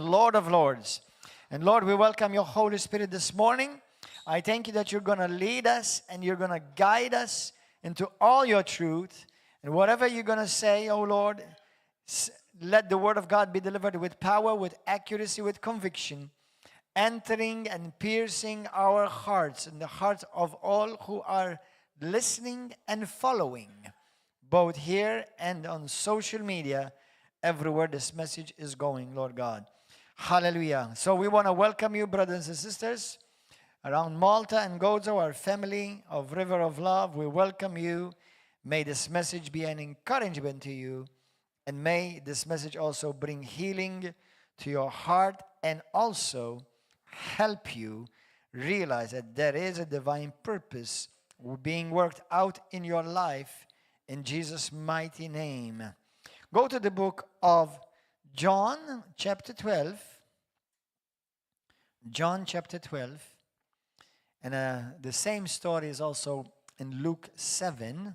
Lord of Lords. And Lord, we welcome your Holy Spirit this morning. I thank you that you're going to lead us and you're going to guide us into all your truth. And whatever you're going to say, oh Lord, let the word of God be delivered with power, with accuracy, with conviction, entering and piercing our hearts and the hearts of all who are listening and following, both here and on social media, everywhere this message is going, Lord God. Hallelujah. So we want to welcome you, brothers and sisters, around Malta and Gozo, our family of River of Love. We welcome you. May this message be an encouragement to you, and may this message also bring healing to your heart and also help you realize that there is a divine purpose being worked out in your life in Jesus' mighty name. Go to the book of John chapter 12. John chapter 12. And the same story is also in Luke 7.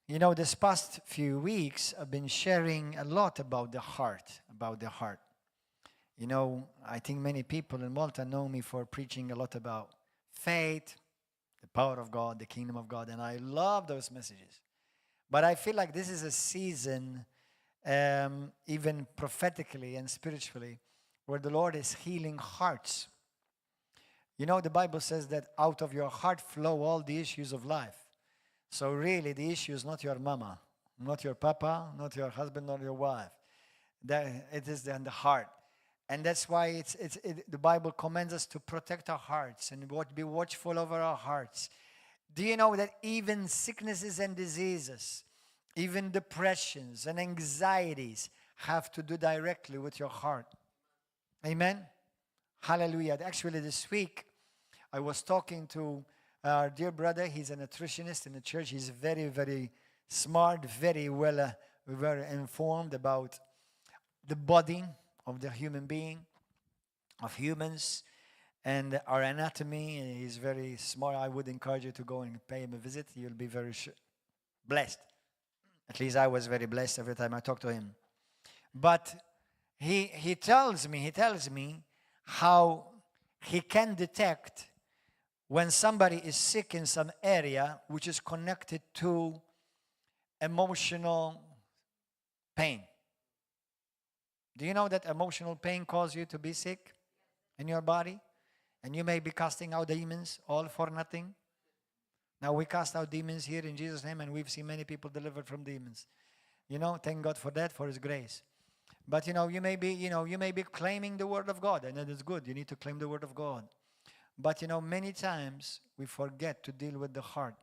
You know, this past few weeks, I've been sharing a lot about the heart, You know, I think many people in Malta know me for preaching a lot about faith, the power of God, the kingdom of God, and I love those messages. But I feel like this is a season, even prophetically and spiritually, where the Lord is healing hearts. You know, the Bible says that out of your heart flow all the issues of life. So really, the issue is not your mama, not your papa, not your husband, not your wife. It is in the heart. And that's why the Bible commands us to protect our hearts and be watchful over our hearts. Do you know that even sicknesses and diseases, even depressions and anxieties have to do directly with your heart? Amen? Hallelujah. Actually, this week, I was talking to our dear brother. He's a nutritionist in the church. He's very, very smart, very well very informed about the body of the human being, of humans, and our anatomy. He's very smart. I would encourage you to go and pay him a visit. You'll be very blessed. At least I was very blessed every time I talk to him. But he tells me how he can detect when somebody is sick in some area which is connected to emotional pain. Do you know that emotional pain causes you to be sick in your body? And you may be casting out demons all for nothing. Now we cast out demons here in Jesus' name, and we've seen many people delivered from demons. You know, thank God for that, for His grace. But you may be claiming the word of God, and that is good. You need to claim the word of God. But many times we forget to deal with the heart.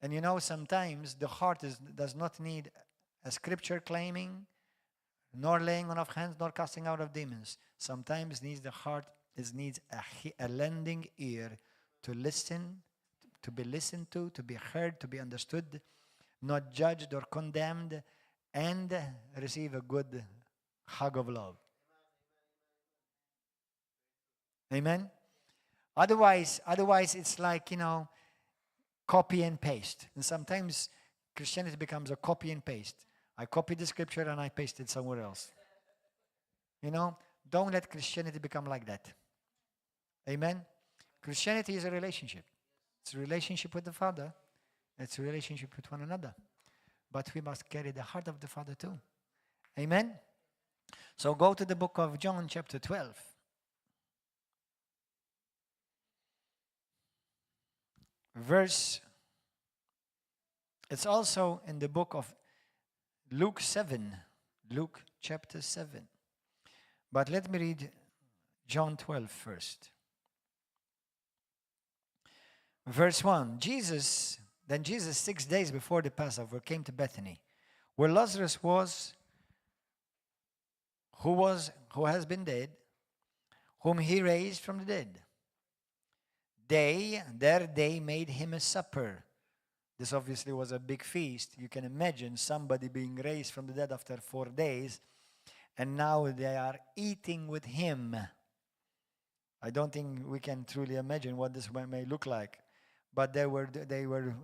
And sometimes the heart does not need a scripture claiming, nor laying on of hands, nor casting out of demons. Sometimes the heart needs a lending ear to listen, to be listened to be heard, to be understood, not judged or condemned, and receive a good hug of love. Amen? Otherwise it's like, copy and paste. And sometimes Christianity becomes a copy and paste. I copy the scripture and I paste it somewhere else. Don't let Christianity become like that. Amen? Christianity is a relationship. It's a relationship with the Father. It's a relationship with one another. But we must carry the heart of the Father too. Amen? So go to the book of John chapter 12. It's also in the book of Luke 7, Luke chapter 7. But let me read John 12 first. Verse 1, Then Jesus, 6 days before the Passover, came to Bethany, where Lazarus was, who has been dead, whom he raised from the dead. They made him a supper. This obviously was a big feast. You can imagine somebody being raised from the dead after 4 days, and now they are eating with him. I don't think we can truly imagine what this may look like. But they were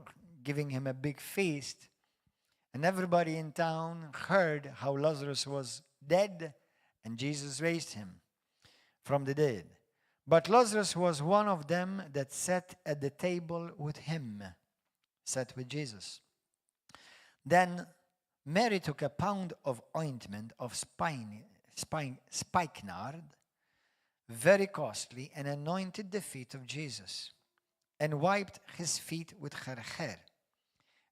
giving him a big feast, And everybody in town heard how Lazarus was dead, and Jesus raised him from the dead. But Lazarus was one of them that sat at the table with him, sat with Jesus. Then Mary took a pound of ointment of spikenard, very costly, and anointed the feet of Jesus, and wiped his feet with her hair.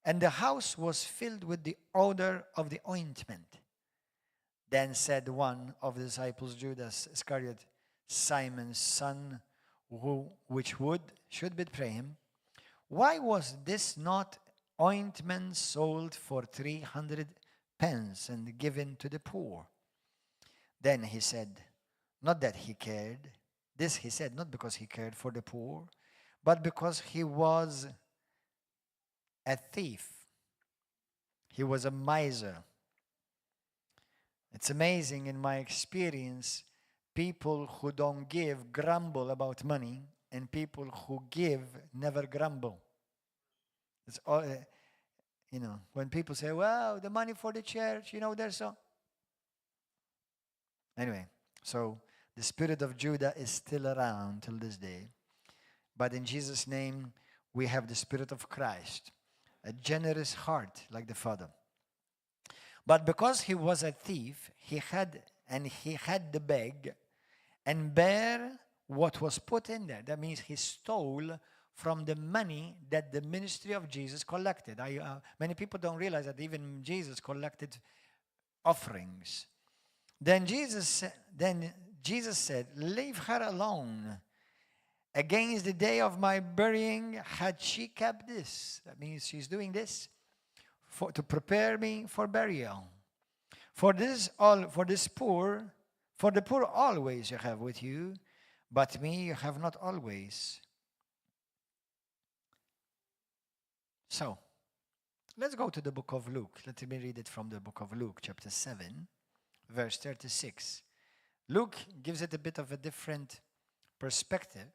And the house was filled with the odor of the ointment. Then said one of the disciples, Judas Iscariot, Simon's son, which should betray him, why was this not ointment sold for 300 pence and given to the poor? Then he said, not that he cared. This he said not because he cared for the poor, but because he was a thief. He was a miser. It's amazing in my experience, people who don't give grumble about money, and people who give never grumble. It's all, when people say, well, the money for the church, there's so. Anyway, so the spirit of Judah is still around till this day. But in Jesus' name, we have the spirit of Christ, a generous heart like the Father. But because he was a thief, he had the bag and bear what was put in there. That means he stole from the money that the ministry of Jesus collected. Many people don't realize that even Jesus collected offerings. Then Jesus said, leave her alone. Against the day of my burying, had she kept this? That means she's doing this to prepare me for burial. For the poor always you have with you, but me you have not always. So, let's go to the book of Luke. Let me read it from the book of Luke, chapter 7, verse 36. Luke gives it a bit of a different perspective.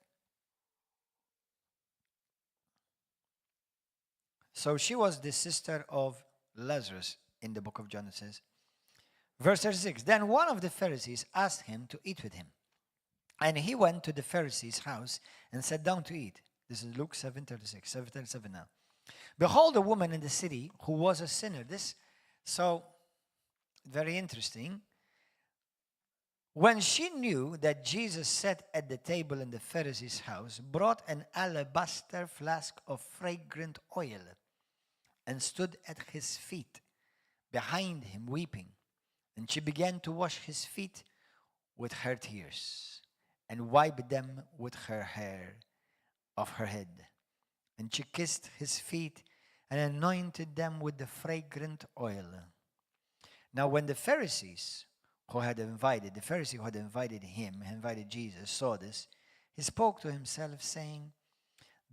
So she was the sister of Lazarus in the book of John, it says. Verse 36, then one of the Pharisees asked him to eat with him. And he went to the Pharisee's house and sat down to eat. This is Luke 7:36, 7:37 now. Behold, a woman in the city who was a sinner. So, very interesting. When she knew that Jesus sat at the table in the Pharisee's house, brought an alabaster flask of fragrant oil and stood at his feet behind him weeping. And she began to wash his feet with her tears and wiped them with her hair of her head. And she kissed his feet and anointed them with the fragrant oil. Now when the Pharisee who had invited Jesus, saw this, he spoke to himself, saying,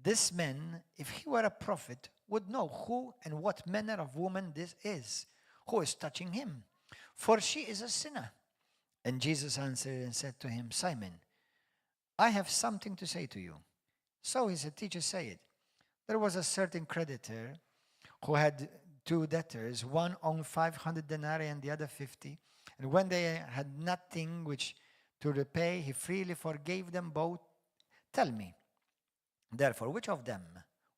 this man, if he were a prophet, would know who and what manner of woman this is, who is touching him, for she is a sinner. And Jesus answered and said to him, Simon, I have something to say to you. So he said, teacher, say it. There was a certain creditor who had two debtors, one owed 500 denarii and the other 50. And when they had nothing which to repay, he freely forgave them both. Tell me, therefore, which of them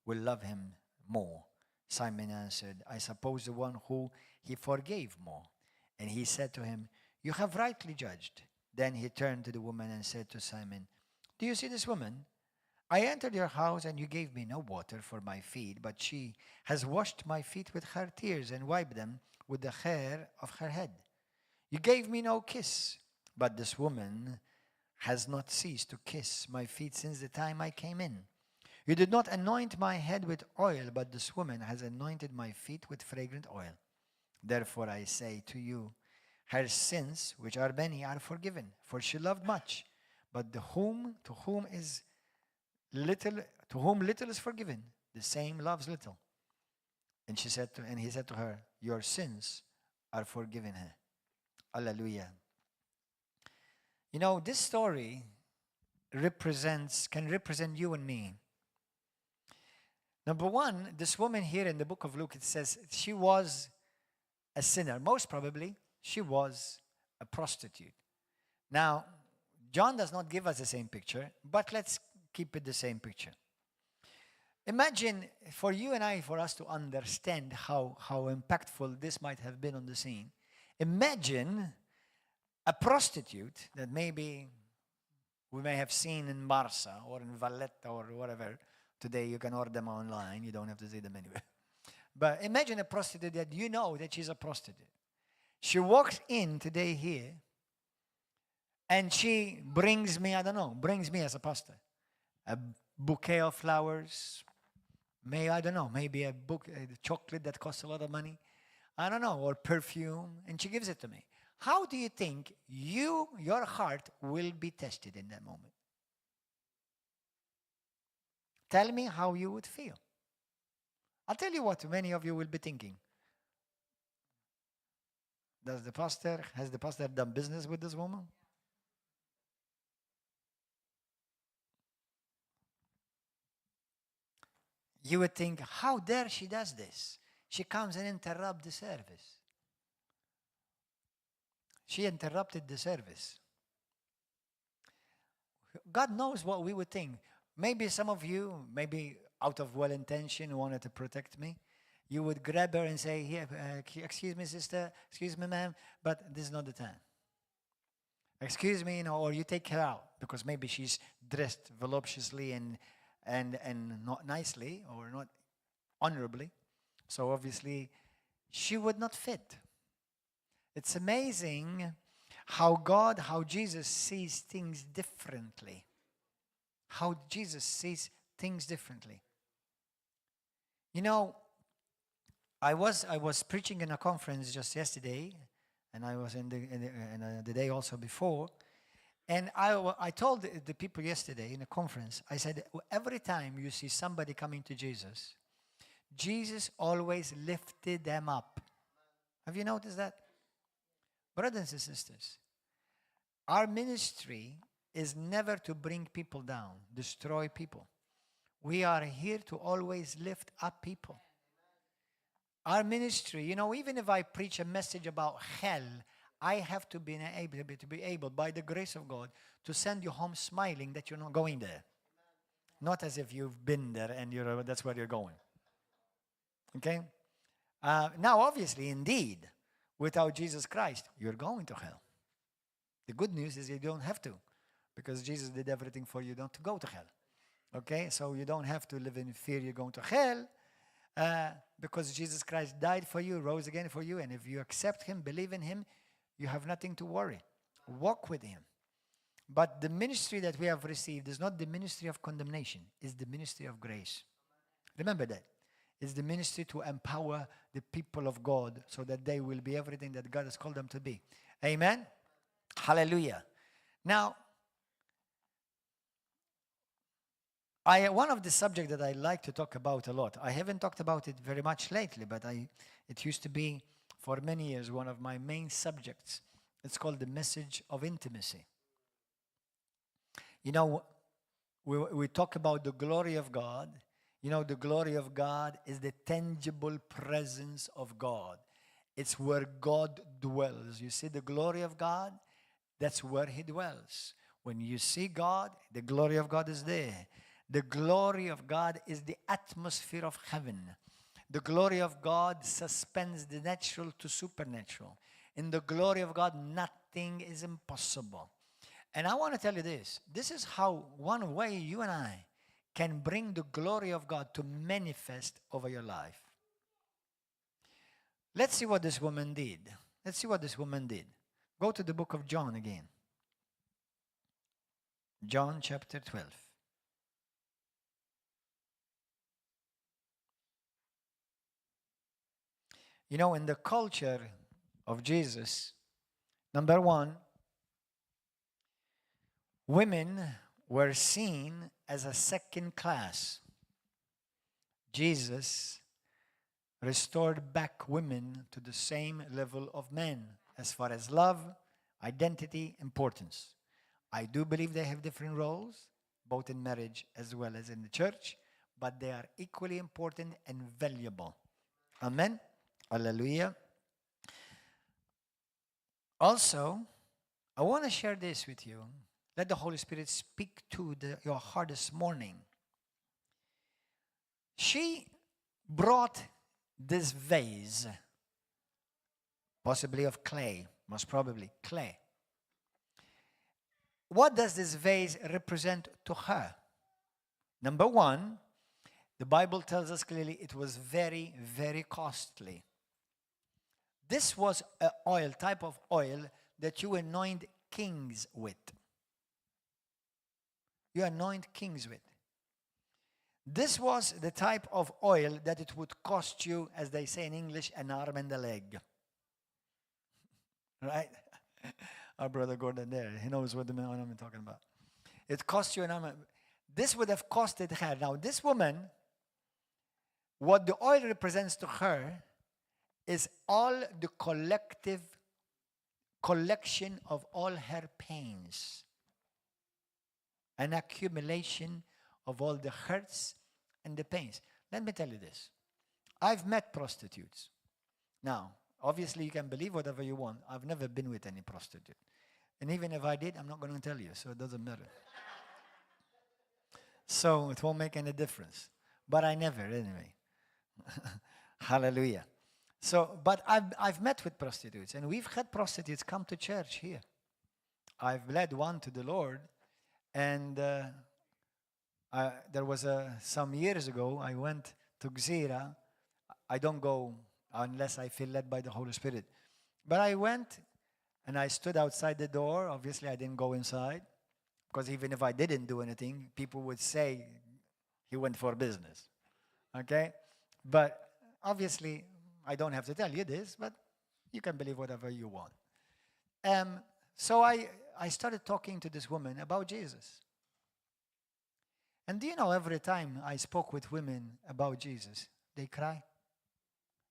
will love him more? Simon answered, I suppose the one who he forgave more. And he said to him, you have rightly judged. Then he turned to the woman and said to Simon, do you see this woman? I entered your house and you gave me no water for my feet, but she has washed my feet with her tears and wiped them with the hair of her head. You gave me no kiss, but this woman has not ceased to kiss my feet since the time I came in. You did not anoint my head with oil, but this woman has anointed my feet with fragrant oil. Therefore I say to you, her sins, which are many, are forgiven, for she loved much. But to whom little is forgiven, the same loves little. And he said to her, your sins are forgiven her. Hallelujah. This story can represent you and me. Number one, this woman here in the book of Luke, it says she was a sinner. Most probably, she was a prostitute. Now, John does not give us the same picture, but let's keep it the same picture. Imagine for you and I, for us to understand how impactful this might have been on the scene. Imagine a prostitute that maybe we may have seen in Marsa or in Valletta or whatever. Today you can order them online. You don't have to see them anywhere. But imagine a prostitute that you know that she's a prostitute. She walks in today here and she brings me, brings me as a pastor, a bouquet of flowers, maybe a chocolate that costs a lot of money, or perfume, and she gives it to me. How do you think your heart will be tested in that moment? Tell me how you would feel. I'll tell you what many of you will be thinking. Has the pastor done business with this woman? You would think, how dare she does this? She comes and interrupts the service. She interrupted the service. God knows what we would think. Maybe some of you, maybe out of well intention, wanted to protect me. You would grab her and say, here, excuse me, sister, excuse me, ma'am, but this is not the time. Excuse me, or you take her out because maybe she's dressed voluptuously and not nicely or not honorably. So obviously, she would not fit. It's amazing how Jesus sees things differently. How Jesus sees things differently. I was preaching in a conference just yesterday, and I was in the day also before, and I told the people yesterday in the conference, I said, every time you see somebody coming to Jesus, Jesus always lifted them up. Have you noticed that? Brothers and sisters, our ministry is never to bring people down, destroy people. We are here to always lift up people. Our ministry, even if I preach a message about hell, I have to be able, by the grace of God, to send you home smiling that you're not going there. Not as if you've been there and that's where you're going. Okay? Now, obviously, indeed, without Jesus Christ, you're going to hell. The good news is you don't have to, because Jesus did everything for you not to go to hell. Okay? So you don't have to live in fear you're going to hell, because Jesus Christ died for you, rose again for you, and if you accept Him, believe in Him, you have nothing to worry. Walk with Him. But the ministry that we have received is not the ministry of condemnation. It's the ministry of grace. Remember that. It's the ministry to empower the people of God so that they will be everything that God has called them to be. Amen? Hallelujah. Now, one of the subjects that I like to talk about a lot, I haven't talked about it very much lately, but it used to be for many years one of my main subjects. It's called the message of intimacy. We talk about the glory of God. The glory of God is the tangible presence of God. It's where God dwells. You see the glory of God? That's where He dwells. When you see God, the glory of God is there. The glory of God is the atmosphere of heaven. The glory of God suspends the natural to supernatural. In the glory of God, nothing is impossible. And I want to tell you this. This is how one way you and I can bring the glory of God to manifest over your life. Let's see what this woman did. Go to the book of John again. John chapter 12. In the culture of Jesus, number one, women were seen as a second class. Jesus restored back women to the same level of men as far as love, identity, importance. I do believe they have different roles, both in marriage as well as in the church, but they are equally important and valuable. Amen? Hallelujah. Also, I want to share this with you. Let the Holy Spirit speak to your heart this morning. She brought this vase, possibly of clay, most probably clay. What does this vase represent to her? Number one, the Bible tells us clearly it was very, very costly. This was an oil, type of oil that you anoint kings with. You anoint kings with. This was the type of oil that it would cost you, as they say in English, an arm and a leg. Right? Our brother Gordon there, he knows what I'm talking about. It cost you an arm. This would have costed her. Now, this woman, what the oil represents to her is all the collective collection of all her pains, an accumulation of all the hurts and the pains. Let me tell you this. I've met prostitutes. Now, obviously you can believe whatever you want. I've never been with any prostitute. And even if I did, I'm not going to tell you, so it doesn't matter. So it won't make any difference. But I never, anyway. Hallelujah. So, but I've met with prostitutes, and we've had prostitutes come to church here. I've led one to the Lord, and there was some years ago, I went to Gzira. I don't go unless I feel led by the Holy Spirit. But I went, and I stood outside the door. Obviously, I didn't go inside, because even if I didn't do anything, people would say he went for business. Okay? But obviously, I don't have to tell you this, but you can believe whatever you want. So I started talking to this woman about Jesus. And do you know, every time I spoke with women about Jesus, they cry,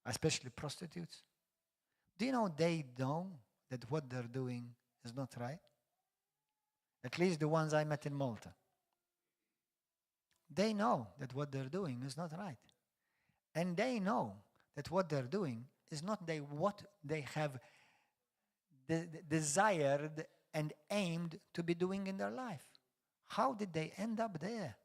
especially prostitutes. Do you know they know that what they're doing is not right? At least the ones I met in Malta. They know that what they're doing is not right. And they know that what they're doing is not what they have desired and aimed to be doing in their life. How did they end up there?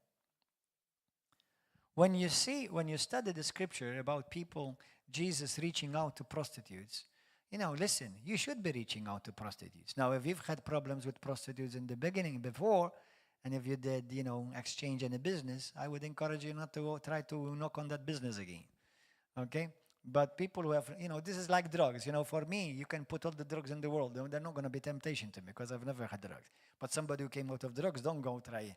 When you study the scripture about people, Jesus reaching out to prostitutes, listen, you should be reaching out to prostitutes. Now, if you've had problems with prostitutes in the beginning before, and if you did, exchange any business, I would encourage you not to try to knock on that business again. Okay? But people who have, this is like drugs. For me, you can put all the drugs in the world. They're not going to be temptation to me because I've never had drugs. But somebody who came out of drugs, don't go try it.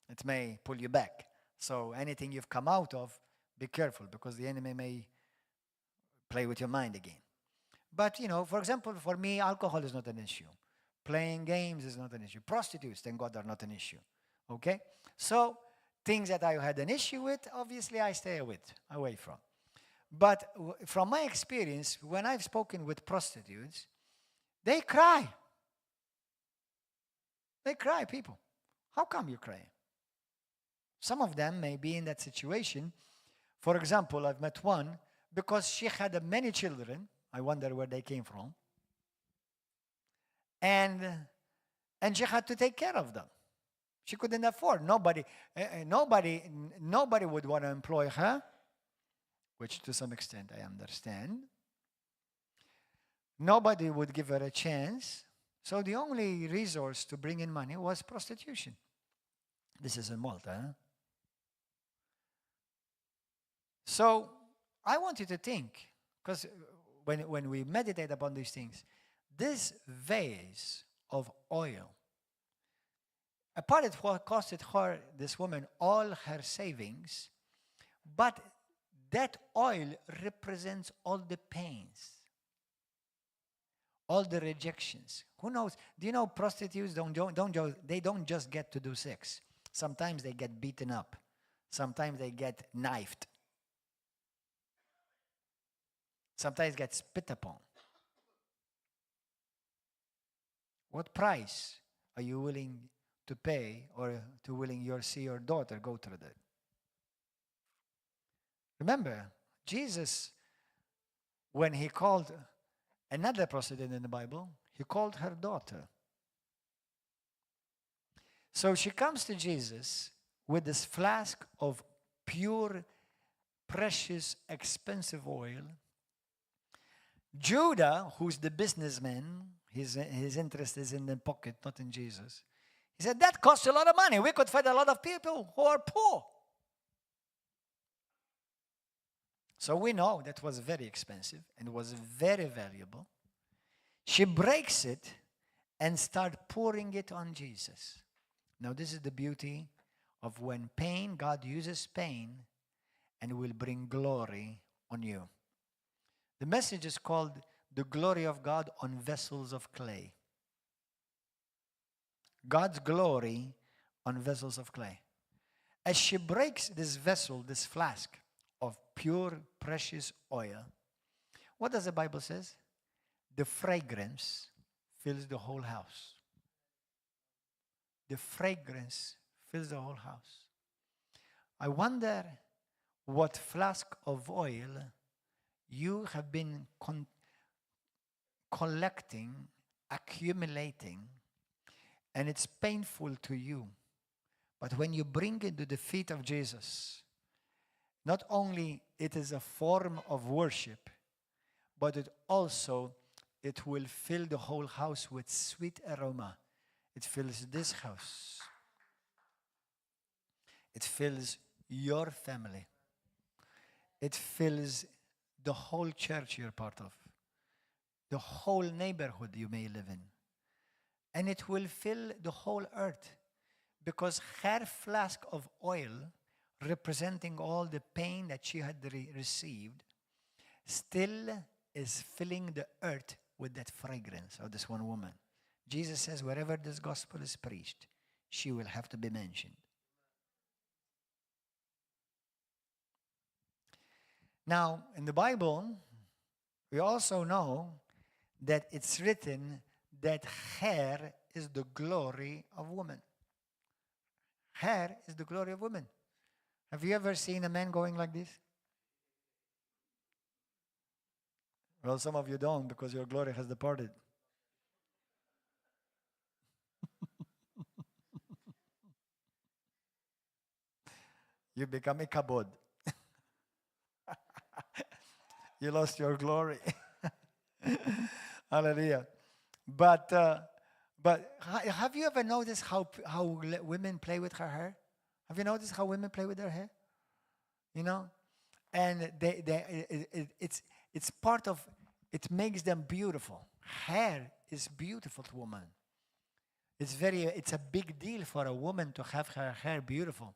It may pull you back. So anything you've come out of, be careful, because the enemy may play with your mind again. But, for example, for me, alcohol is not an issue. Playing games is not an issue. Prostitutes, thank God, are not an issue. Okay? So things that I had an issue with, obviously I stay away from. But from my experience, when I've spoken with prostitutes, they cry. They cry, people. How come you cry? Some of them may be in that situation. For example, I've met one because she had many children. I wonder where they came from. And she had to take care of them. She couldn't afford. Nobody would want to employ her, which to some extent I understand. Nobody would give her a chance. So the only resource to bring in money was prostitution. This is in Malta. Huh? So I want you to think, because when we meditate upon these things, this vase of oil, apart from what costed her, this woman, all her savings, but that oil represents all the pains, all the rejections. Who knows? Do you know prostitutes they don't just get to do sex. Sometimes they get beaten up. Sometimes they get knifed. Sometimes get spit upon. What price are you willing to pay, or to willing your daughter go through that? Remember, Jesus, when he called another prostitute in the Bible, He called her daughter. So she comes to Jesus with this flask of pure, precious, expensive oil. Judah, who's the businessman, his interest is in the pocket, not in Jesus. He said, that costs a lot of money. We could feed a lot of people who are poor. So we know that was very expensive and was very valuable. She breaks it and starts pouring it on Jesus. Now this is the beauty of when pain, God uses pain and will bring glory on you. The message is called The Glory of God on Vessels of Clay. God's glory on vessels of clay. As she breaks this vessel, this flask of pure, precious oil, what does the Bible say? The fragrance fills the whole house. The fragrance fills the whole house. I wonder what flask of oil you have been collecting, accumulating, and it's painful to you. But when you bring it to the feet of Jesus, not only it is a form of worship, but it will fill the whole house with sweet aroma. It fills this house. It fills your family. It fills the whole church you're part of, the whole neighborhood you may live in. And it will fill the whole earth, because her flask of oil, representing all the pain that she had received, still is filling the earth with that fragrance of this one woman. Jesus says, wherever this gospel is preached, she will have to be mentioned. Now, in the Bible, we also know that it's written that hair is the glory of woman. Hair is the glory of woman. Have you ever seen a man going like this? Well, some of you don't, because your glory has departed. You become a kabod. You lost your glory. Hallelujah. But have you ever noticed how women play with her hair? Have you noticed how women play with their hair? You know? And it's part of, it makes them beautiful. Hair is beautiful to women. It's a big deal for a woman to have her hair beautiful.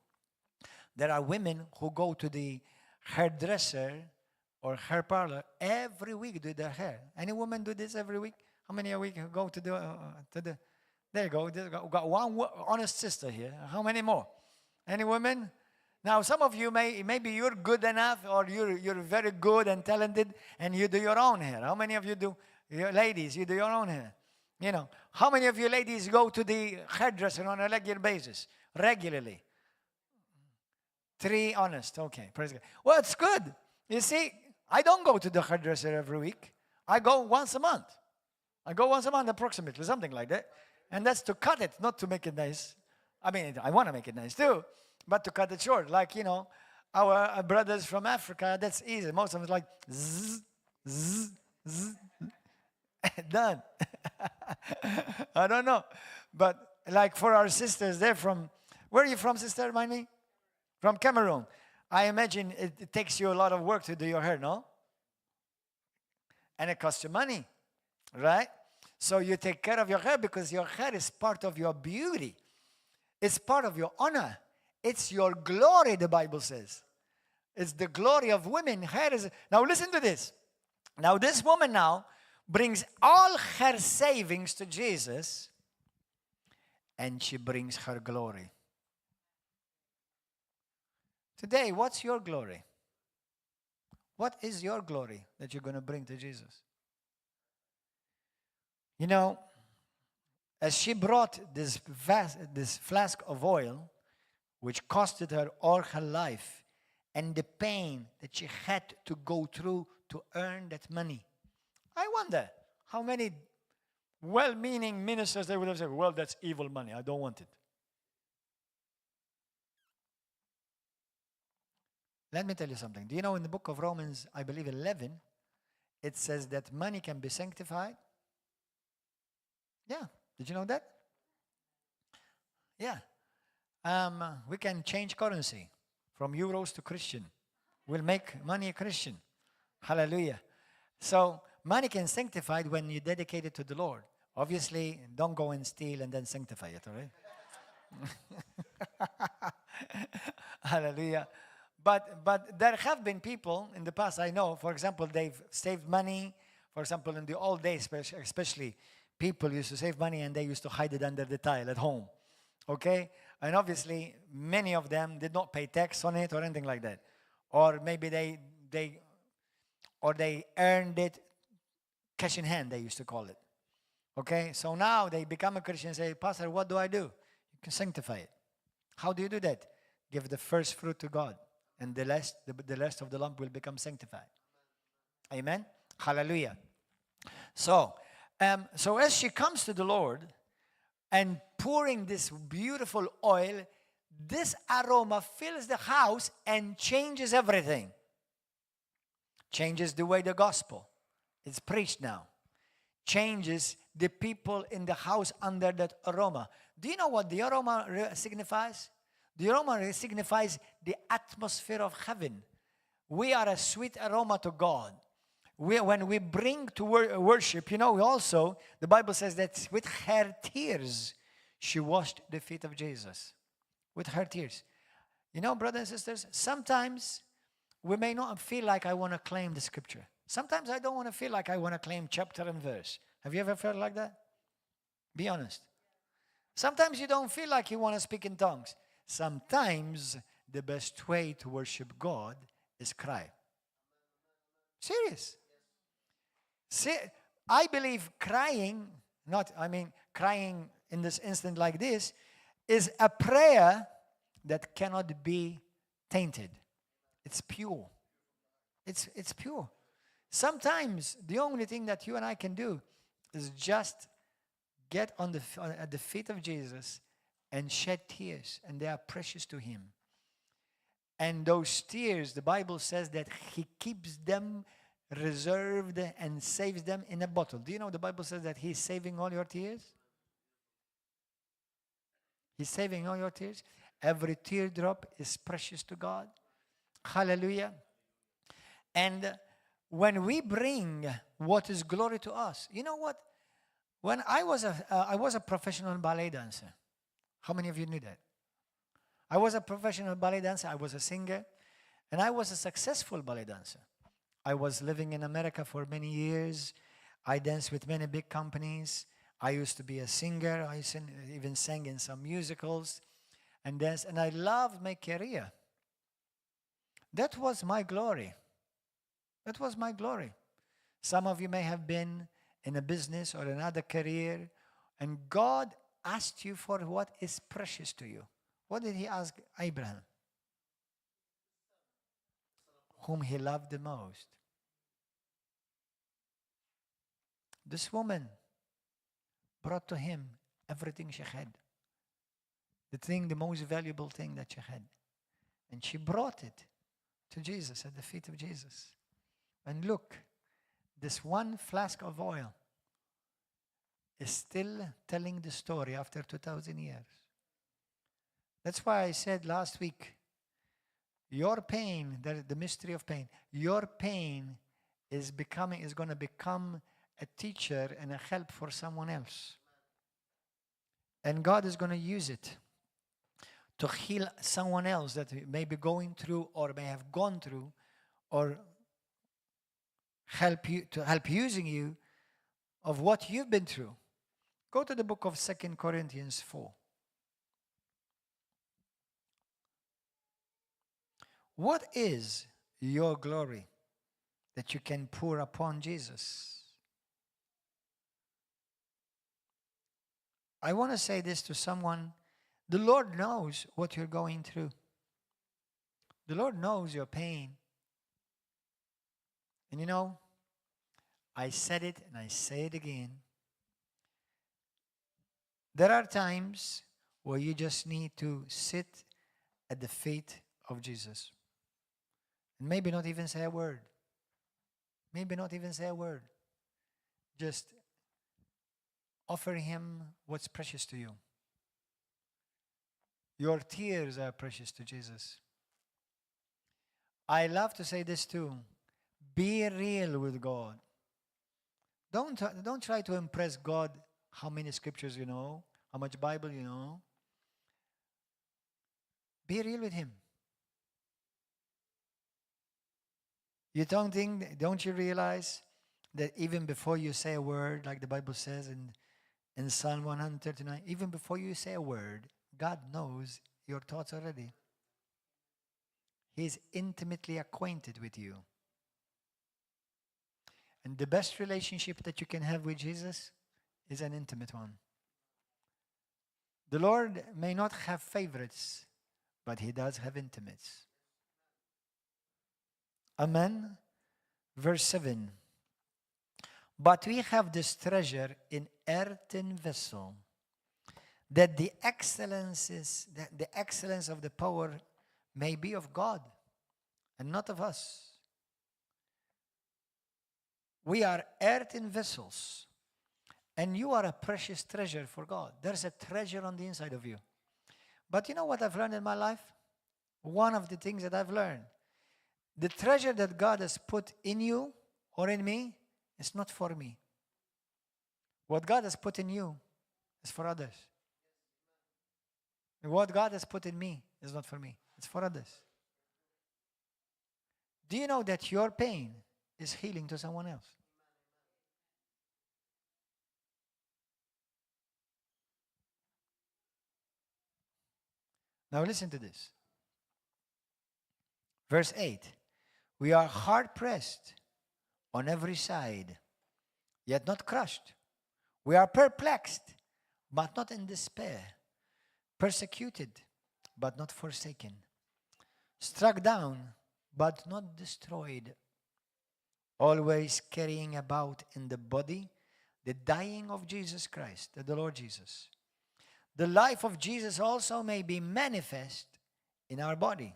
There are women who go to the hairdresser or hair parlor every week do their hair. Any woman do this every week? How many a week go to the there you go. We got one honest sister here. How many more? Any women? Now, some of you maybe you're good enough, or you're very good and talented, and you do your own hair. How many of you do? Ladies, you do your own hair. You know, how many of you ladies go to the hairdresser on a regular basis? Regularly. 3 honest. Okay, praise God. Well, it's good. You see, I don't go to the hairdresser every week. I go once a month. Approximately, something like that. And that's to cut it, not to make it nice. I mean, I want to make it nice too, but to cut it short. Like, you know, our brothers from Africa, that's easy. Most of them like, zzz, zzz, zzz. Done. I don't know. But like for our sisters, they're from, where are you from, sister? Remind me? From Cameroon. I imagine it takes you a lot of work to do your hair, no? And it costs you money, right? So you take care of your hair because your hair is part of your beauty. It's part of your honor. It's your glory, the Bible says. It's the glory of women. Hair is... Now listen to this. Now this woman now brings all her savings to Jesus, and she brings her glory. Today, what's your glory? What is your glory that you're going to bring to Jesus? You know, as she brought this flask of oil, which costed her all her life, and the pain that she had to go through to earn that money, I wonder how many Well-meaning ministers, they would have said, well, that's evil money. I don't want it. Let me tell you something. Do you know in the book of Romans, I believe 11, it says that money can be sanctified? Yeah. Did you know that? Yeah. We can change currency from euros to Christian. We'll make money a Christian. Hallelujah. So money can sanctify when you dedicate it to the Lord. Obviously, don't go and steal and then sanctify it, all right? Hallelujah. But there have been people in the past, I know, for example, they've saved money. For example, in the old days, especially, people used to save money and they used to hide it under the tile at home. Okay? And obviously, many of them did not pay tax on it or anything like that. Or maybe they earned it cash in hand, they used to call it. Okay? So now they become a Christian and say, Pastor, what do I do? You can sanctify it. How do you do that? Give the first fruit to God. And the rest of the lump will become sanctified. Amen? Hallelujah. So as she comes to the Lord and pouring this beautiful oil, this aroma fills the house and changes everything. Changes the way the gospel is preached now. Changes the people in the house under that aroma. Do you know what the aroma signifies? The aroma signifies the atmosphere of heaven. We are a sweet aroma to God. When we bring to worship, you know, also, the Bible says that with her tears, she washed the feet of Jesus. With her tears. You know, brothers and sisters, sometimes we may not feel like I want to claim the scripture. Sometimes I don't want to feel like I want to claim chapter and verse. Have you ever felt like that? Be honest. Sometimes you don't feel like you want to speak in tongues. Sometimes the best way to worship God is cry. Serious. See, I believe crying in this instant like this, is a prayer that cannot be tainted. It's pure. It's pure. Sometimes the only thing that you and I can do is just get at the feet of Jesus and shed tears, and they are precious to him. And those tears, the Bible says that he keeps them reserved and saves them in a bottle. Do you know the Bible says that he's saving all your tears? He's saving all your tears. Every teardrop is precious to God. Hallelujah. And when we bring what is glory to us, you know what? When I was a professional ballet dancer. How many of you knew that? I was a professional ballet dancer. I was a singer. And I was a successful ballet dancer. I was living in America for many years. I danced with many big companies. I used to be a singer. I even sang in some musicals and danced. And I loved my career. That was my glory. That was my glory. Some of you may have been in a business or another career, and God asked you for what is precious to you. What did he ask Abraham? Whom he loved the most. This woman brought to him everything she had. The most valuable thing that she had. And she brought it to Jesus, at the feet of Jesus. And look, this one flask of oil is still telling the story after 2,000 years. That's why I said last week, your pain, the mystery of pain, your pain is going to become a teacher and a help for someone else. And God is going to use it to heal someone else that may be going through or may have gone through, or help using you of what you've been through. Go to the book of 2 Corinthians 4. What is your glory that you can pour upon Jesus? I want to say this to someone. The Lord knows what you're going through. The Lord knows your pain. And you know, I said it and I say it again. There are times where you just need to sit at the feet of Jesus. And maybe not even say a word. Maybe not even say a word. Just offer him what's precious to you. Your tears are precious to Jesus. I love to say this too. Be real with God. Don't try to impress God how many scriptures you know, how much Bible you know. Be real with him. Don't you realize that even before you say a word, like the Bible says in Psalm 139, even before you say a word, God knows your thoughts already. He's intimately acquainted with you. And the best relationship that you can have with Jesus is an intimate one. The Lord may not have favorites, but he does have intimates. Amen. Verse 7. But we have this treasure in earthen vessel, that the excellence of the power may be of God and not of us. We are earthen vessels, and you are a precious treasure for God. There's a treasure on the inside of you. But you know what I've learned in my life? One of the things that I've learned, the treasure that God has put in you or in me is not for me. What God has put in you is for others. And what God has put in me is not for me. It's for others. Do you know that your pain is healing to someone else? Now listen to this. Verse 8. We are hard pressed on every side, yet not crushed. We are perplexed, but not in despair. Persecuted, but not forsaken. Struck down, but not destroyed. Always carrying about in the body the dying of Jesus Christ, the Lord Jesus. The life of Jesus also may be manifest in our body.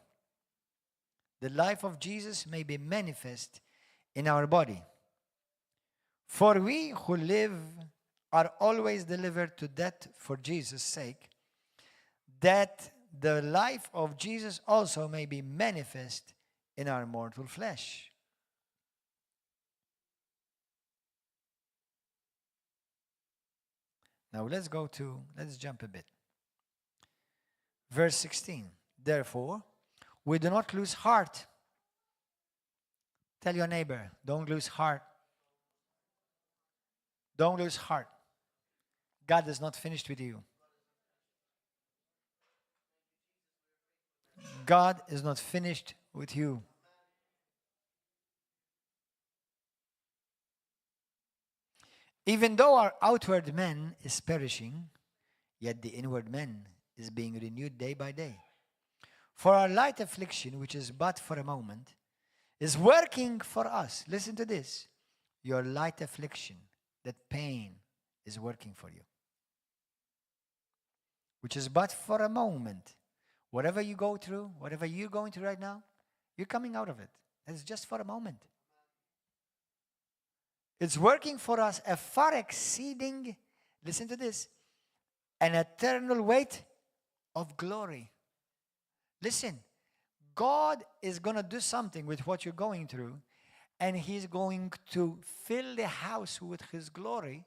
The life of Jesus may be manifest in our body. For we who live are always delivered to death for Jesus' sake, that the life of Jesus also may be manifest in our mortal flesh. Now let's jump a bit. Verse 16. Therefore, we do not lose heart. Tell your neighbor, don't lose heart. Don't lose heart. God is not finished with you. God is not finished with you. Even though our outward man is perishing, yet the inward man is being renewed day by day. For our light affliction, which is but for a moment, is working for us. Listen to this. Your light affliction, that pain, is working for you. Which is but for a moment. Whatever you go through, whatever you're going through right now, you're coming out of it. It's just for a moment. It's working for us a far exceeding, listen to this, an eternal weight of glory. Listen, God is going to do something with what you're going through, and he's going to fill the house with his glory,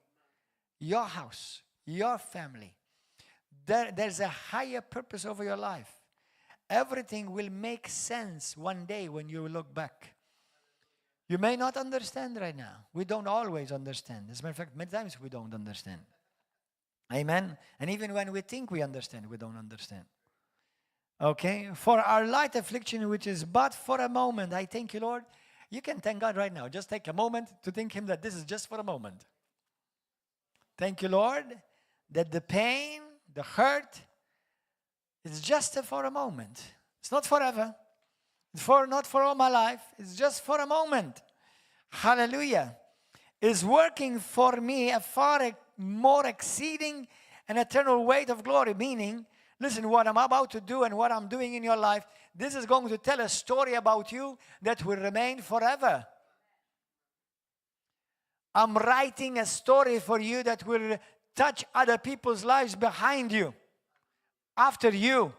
your house, your family. There's a higher purpose over your life. Everything will make sense one day when you look back. You may not understand right now. We don't always understand. As a matter of fact, many times we don't understand. Amen? And even when we think we understand, we don't understand. Okay? For our light affliction, which is but for a moment, I thank you, Lord. You can thank God right now. Just take a moment to thank him that this is just for a moment. Thank you, Lord, that the pain, the hurt, is just for a moment. It's not forever. It's not for all my life. It's just for a moment. Hallelujah. Is working for me a far more exceeding an eternal weight of glory, meaning, listen, what I'm about to do and what I'm doing in your life, this is going to tell a story about you that will remain forever. I'm writing a story for you that will touch other people's lives behind you, after you.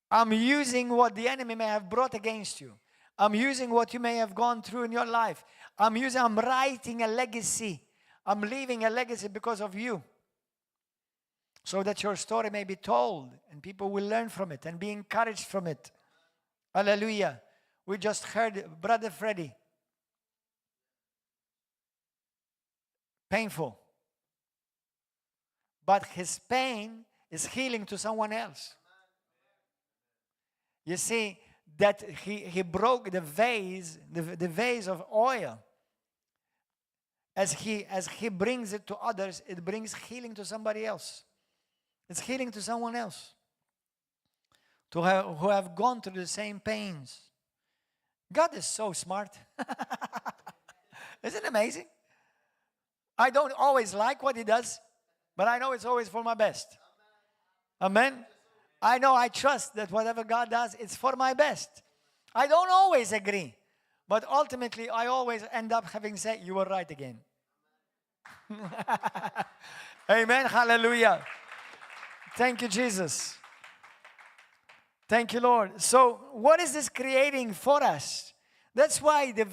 I'm using what the enemy may have brought against you. I'm using what you may have gone through in your life. I'm writing a legacy. I'm leaving a legacy because of you. So that your story may be told and people will learn from it and be encouraged from it. Hallelujah. We just heard Brother Freddie. Painful. But his pain is healing to someone else. You see, that he broke the vase, the vase of oil. As he brings it to others, it brings healing to somebody else. It's healing to someone else. Who have gone through the same pains. God is so smart. Isn't it amazing? I don't always like what he does, but I know it's always for my best. Amen? I trust that whatever God does, it's for my best. I don't always agree, but ultimately I always end up having said, you were right again. Amen. Hallelujah. Thank you, Jesus. Thank you, Lord. So what is this creating for us? That's why the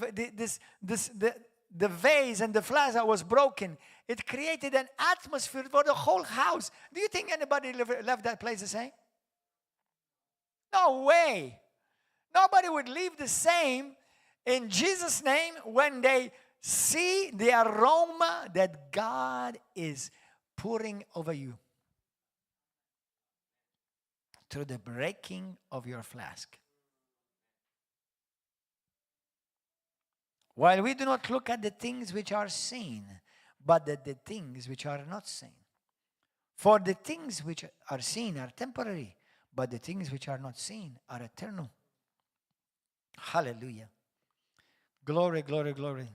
vase and the flask that was broken, it created an atmosphere for the whole house. Do you think anybody left that place the same? No way. Nobody would leave the same in Jesus' name when they see the aroma that God is pouring over you through the breaking of your flask. While we do not look at the things which are seen, but at the things which are not seen. For the things which are seen are temporary, but the things which are not seen are eternal. Hallelujah. Glory, glory, glory.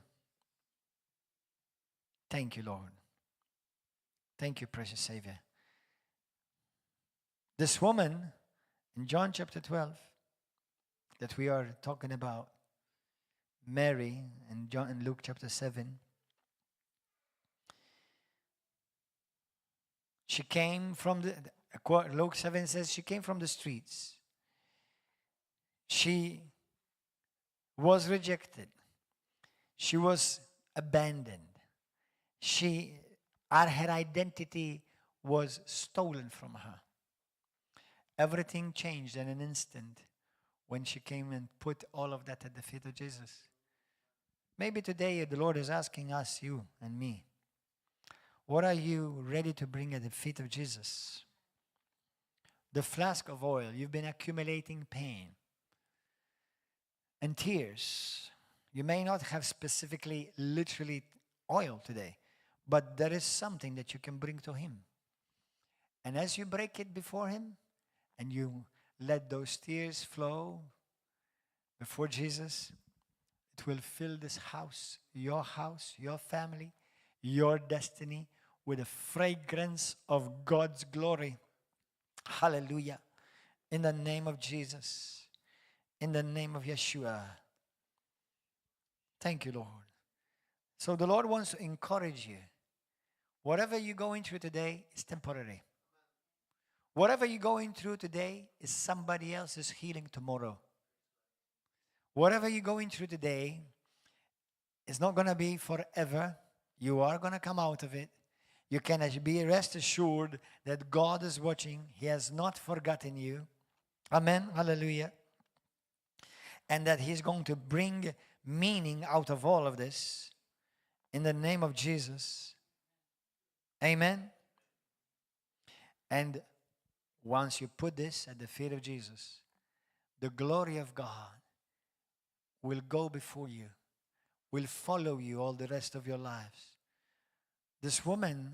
Thank you, Lord. Thank you, precious Savior. This woman in John chapter 12 that we are talking about, Mary in Luke chapter 7, she came from Luke 7 says she came from the streets. She was rejected. She was abandoned. Her identity was stolen from her. Everything changed in an instant when she came and put all of that at the feet of Jesus. Maybe today the Lord is asking us, you and me, what are you ready to bring at the feet of Jesus? The flask of oil. You've been accumulating pain and tears. You may not have specifically, literally oil today, but there is something that you can bring to Him. And as you break it before Him and you let those tears flow before Jesus, it will fill this house, your family, your destiny with a fragrance of God's glory. Hallelujah. In the name of Jesus. In the name of Yeshua. Thank you, Lord. So the Lord wants to encourage you. Whatever you're going through today is temporary. Whatever you're going through today is somebody else's healing tomorrow. Whatever you're going through today is not going to be forever. You are going to come out of it. You can be rest assured that God is watching. He has not forgotten you. Amen. Hallelujah. And that He's going to bring meaning out of all of this. In the name of Jesus. Amen. And once you put this at the feet of Jesus, the glory of God will go before you, will follow you all the rest of your lives. This woman,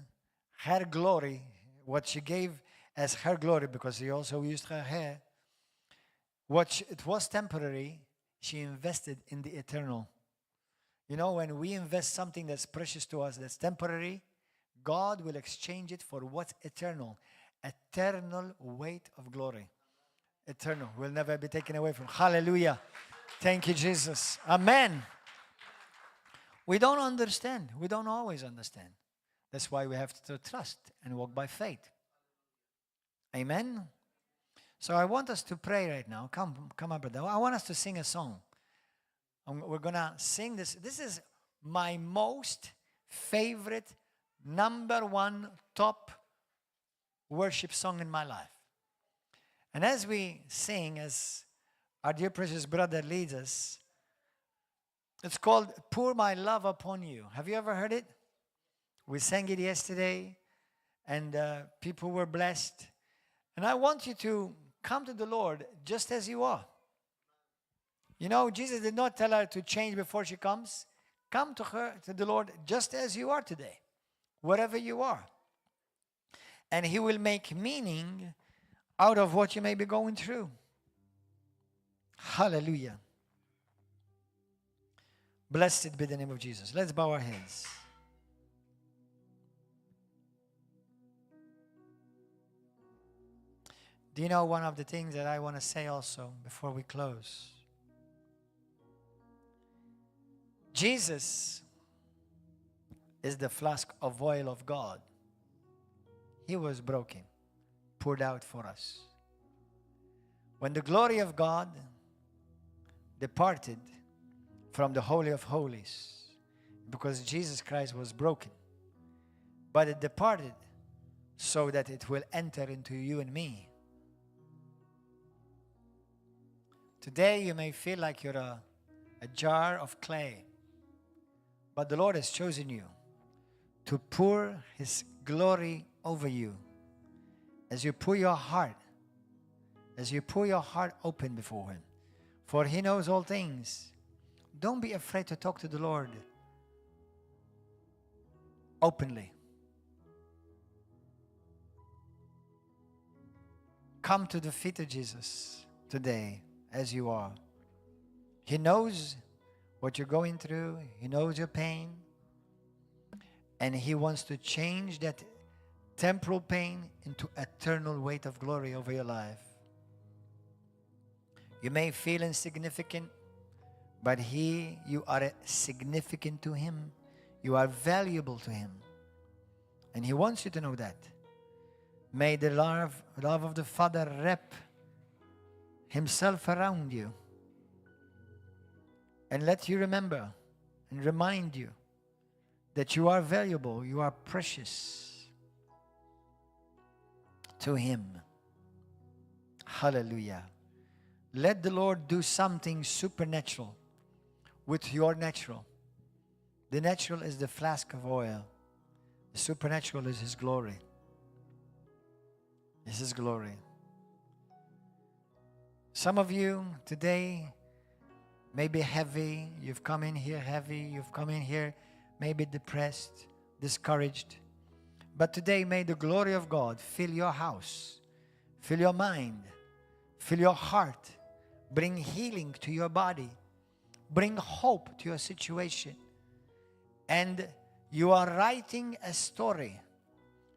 her glory, what she gave as her glory, because He also used her hair, it was temporary, she invested in the eternal. You know, when we invest something that's precious to us, that's temporary, God will exchange it for what's eternal. Eternal weight of glory. Eternal. Will never be taken away from. Hallelujah. Thank you, Jesus. Amen. We don't understand. We don't always understand. That's why we have to trust and walk by faith. Amen. So I want us to pray right now. Come on, brother. I want us to sing a song. We're going to sing this. This is my most favorite, number one top worship song in my life. And as we sing, as our dear precious brother leads us, it's called Pour My Love Upon You. Have you ever heard it? We sang it yesterday, and people were blessed. And I want you to come to the Lord just as you are. You know, Jesus did not tell her to change before she comes. Come to her, to the Lord, just as you are today, wherever you are. And He will make meaning out of what you may be going through. Hallelujah. Blessed be the name of Jesus. Let's bow our heads. Do you know one of the things that I want to say also before we close? Jesus is the flask of oil of God. He was broken, poured out for us. When the glory of God departed from the Holy of Holies, because Jesus Christ was broken, but it departed so that it will enter into you and me. Today you may feel like you're a jar of clay, but the Lord has chosen you to pour His glory over you. As you pour your heart open before Him, for He knows all things. Don't be afraid to talk to the Lord openly. Come to the feet of Jesus today as you are. He knows what you're going through. He knows your pain. And He wants to change that temporal pain into eternal weight of glory over your life. You may feel insignificant, but you are significant to Him. You are valuable to Him. And He wants you to know that. May the love of the Father wrap Himself around you and let you remember and remind you that you are valuable, you are precious to Him. Hallelujah. Let the Lord do something supernatural with your natural. The natural is the flask of oil. The supernatural is His glory. It's His glory. Some of you today may be heavy. You've come in here heavy. You've come in here maybe depressed, discouraged. But today may the glory of God fill your house, fill your mind, fill your heart, bring healing to your body, bring hope to your situation. And you are writing a story.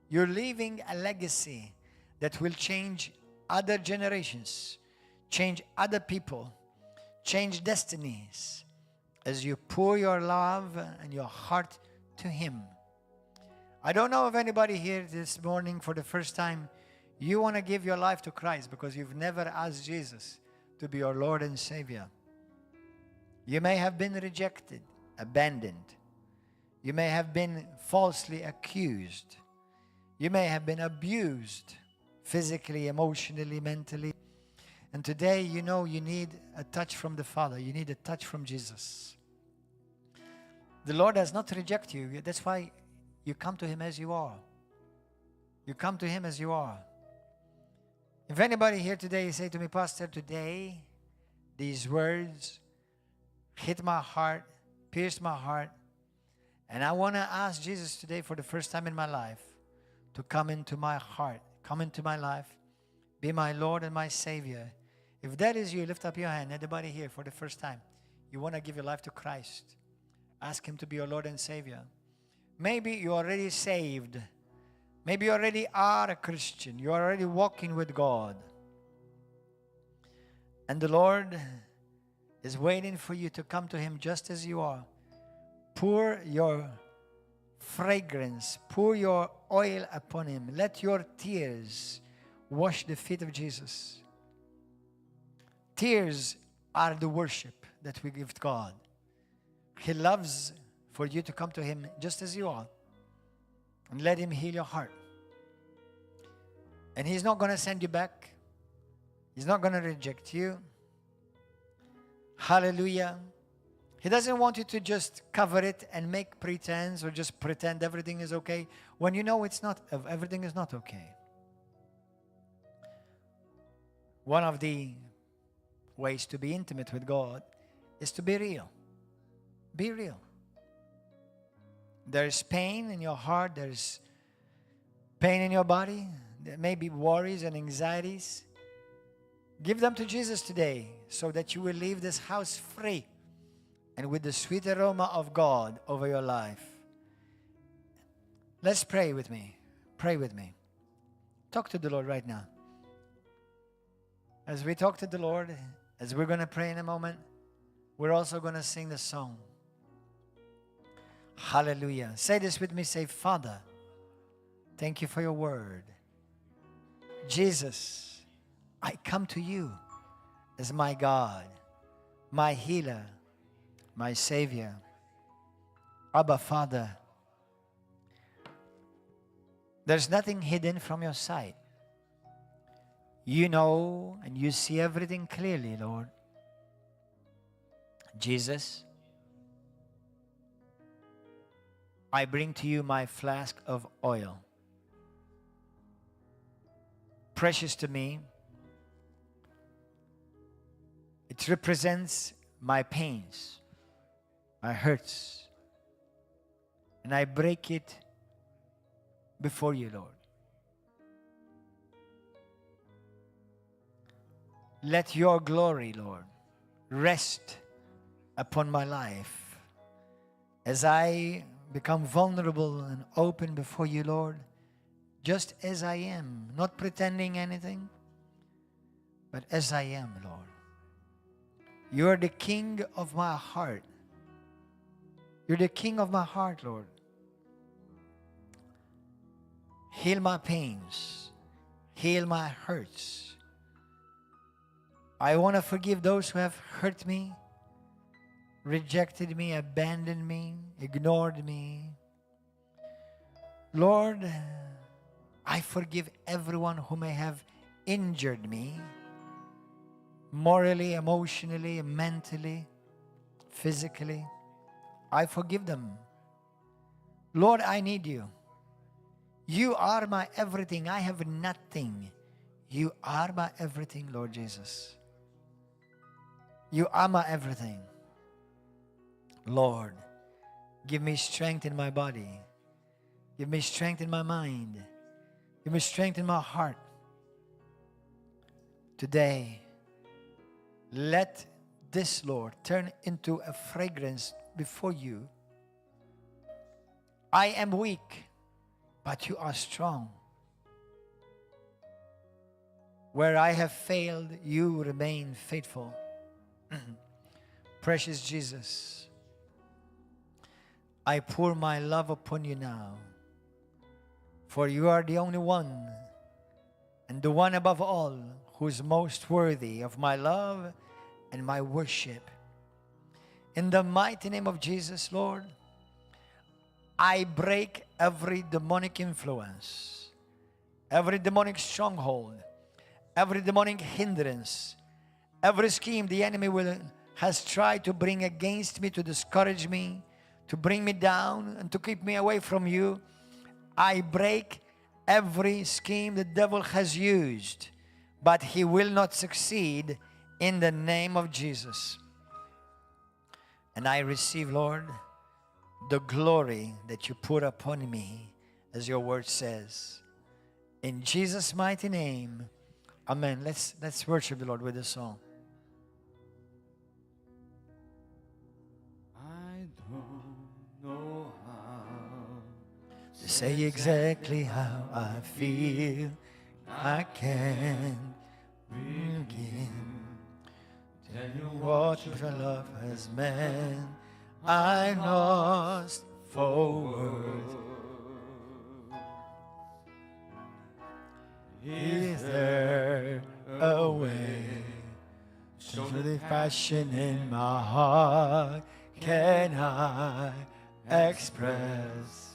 You're leaving a legacy that will change other generations, change other people, change destinies as you pour your love and your heart to Him. I don't know if anybody here this morning for the first time, you want to give your life to Christ because you've never asked Jesus to be your Lord and Savior. You may have been rejected, abandoned. You may have been falsely accused. You may have been abused physically, emotionally, mentally. And today, you know, you need a touch from the Father. You need a touch from Jesus. The Lord does not reject you. That's why you come to Him as you are. You come to Him as you are. If anybody here today say to me, Pastor, today, these words hit my heart, pierced my heart, and I want to ask Jesus today for the first time in my life to come into my heart, come into my life, be my Lord and my Savior. If that is you, lift up your hand. Anybody here for the first time, you want to give your life to Christ. Ask Him to be your Lord and Savior. Maybe you already saved. Maybe you already are a Christian. You are already walking with God. And the Lord is waiting for you to come to Him just as you are. Pour your fragrance, pour your oil upon Him. Let your tears wash the feet of Jesus. Tears are the worship that we give to God. He loves for you to come to Him just as you are. And let Him heal your heart. And He's not going to send you back. He's not going to reject you. Hallelujah. He doesn't want you to just cover it and make pretense or just pretend everything is okay when you know it's not, everything is not okay. One of the ways to be intimate with God is to be real. Be real. There is pain in your heart. There is pain in your body. There may be worries and anxieties. Give them to Jesus today so that you will leave this house free and with the sweet aroma of God over your life. Let's pray with me. Pray with me. Talk to the Lord right now. As we talk to the Lord, as we're going to pray in a moment, we're also going to sing the song. Hallelujah. Say this with me. Say, Father, thank you for your word. Jesus, I come to you as my God, my healer, my Savior. Abba, Father, there's nothing hidden from your sight. You know and you see everything clearly, Lord. Jesus, I bring to you my flask of oil. Precious to me. It represents my pains, my hurts. And I break it before you, Lord. Let your glory, Lord, rest upon my life as I become vulnerable and open before you, Lord, just as I am, not pretending anything, but as I am, Lord. You are the King of my heart. You're the King of my heart, Lord. Heal my pains. Heal my hurts. I want to forgive those who have hurt me, rejected me, abandoned me, ignored me. Lord, I forgive everyone who may have injured me, morally, emotionally, mentally, physically. I forgive them. Lord, I need you. You are my everything. I have nothing. You are my everything, Lord Jesus. You are my everything. Lord, give me strength in my body. Give me strength in my mind. Give me strength in my heart. Today, let this, Lord, turn into a fragrance before you. I am weak, but you are strong. Where I have failed, you remain faithful. Precious Jesus, I pour my love upon you now, for you are the only one and the one above all who is most worthy of my love and my worship. In the mighty name of Jesus, Lord, I break every demonic influence, every demonic stronghold, every demonic hindrance, every scheme the enemy has tried to bring against me, to discourage me, to bring me down, and to keep me away from you. I break every scheme the devil has used, but he will not succeed in the name of Jesus. And I receive, Lord, the glory that you put upon me, as your word says. In Jesus' mighty name, amen. Let's worship the Lord with a song. I don't know how say exactly how I feel. I can't begin. Tell you what your love has meant. I'm lost for words. Is there a way to the passion in my heart? Can I express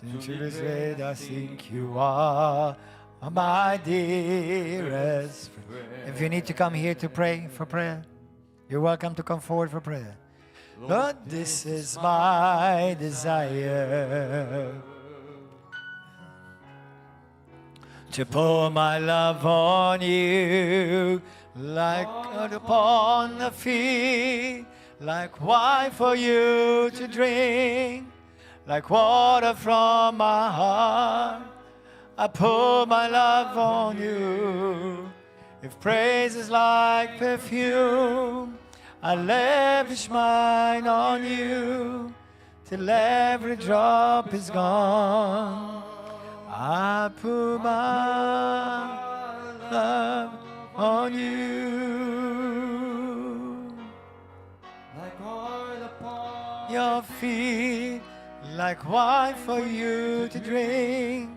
the truth that I think you are, my dearest friend? If you need to come here to pray for prayer, you're welcome to come forward for prayer. Lord, this is my desire, to pour my love on you, like upon the feet, like wine for you to drink, like water from my heart. I pour my love on you. If praise is like perfume, I lavish mine on you, till every drop is gone. I put my love on you, like oil upon your feet, like wine for you to drink,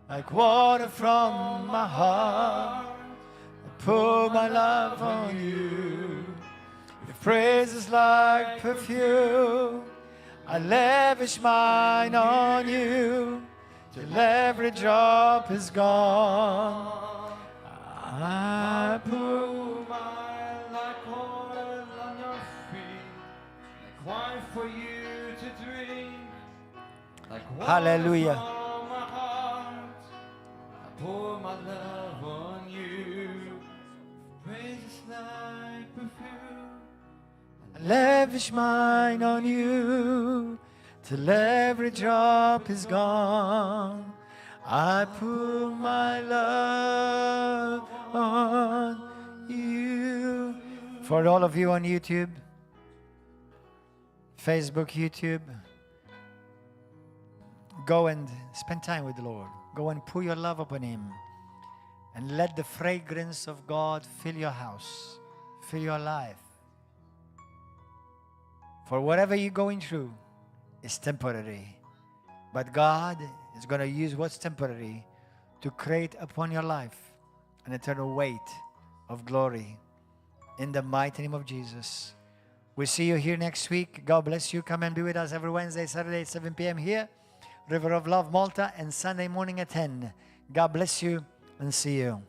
like water from my heart. I put my love on you. If praise is like perfume, I lavish mine on you, till every drop is gone. I put my like oil on your feet, like wine for you to drink, like water Hallelujah. From my heart. I pour my love on you. Praise is like perfume. I lavish mine on you, till every drop is gone. I put my love on you. For all of you on YouTube, Facebook, YouTube, go and spend time with the Lord. Go and pour your love upon Him. And let the fragrance of God fill your house, fill your life. For whatever you're going through, is temporary, but God is going to use what's temporary to create upon your life an eternal weight of glory. In the mighty name of Jesus. We'll see you here next week. God bless you. Come and be with us every Wednesday, Saturday at 7 p.m. here, River of Love, Malta, and Sunday morning at 10. God bless you and see you.